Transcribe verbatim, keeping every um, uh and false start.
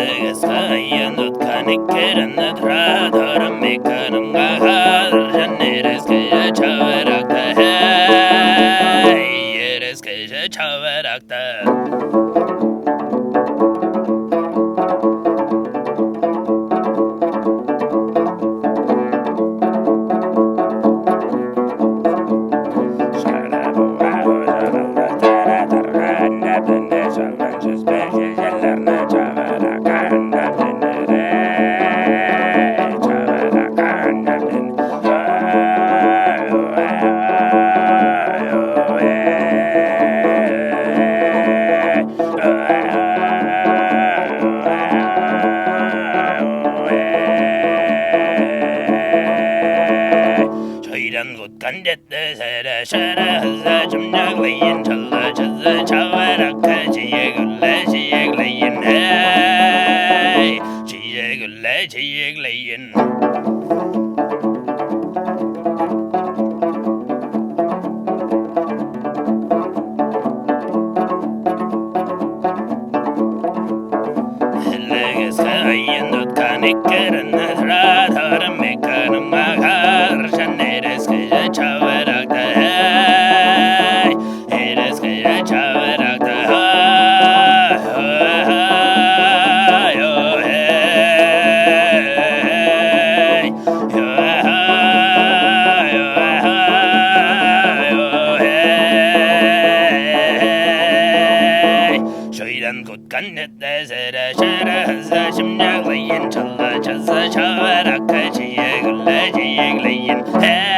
Кыска ыйын туткан иккиринни тура турум, иккиним кагаалыр чан, эрес кижи чавыракта, эй, эрес кижи чавыракта. Чойдан куткан четте сере шырызы чымчаглыйын, чылдычызы чавыракка чиегүле чиеглейин, эй, чиегүле чиеглейин. Элегес кайын туткан иккиринни тура турум, иккиним кагаалыр чан, эрес кижи чавыракта, эй, эрес кижи чавыракта, ай, ой, эй, ай, ой, эй. Чойдан куткан четте сере шырызы чымчаглыйын, чылдычызы чавыракка чиегүле чиеглейин, эй,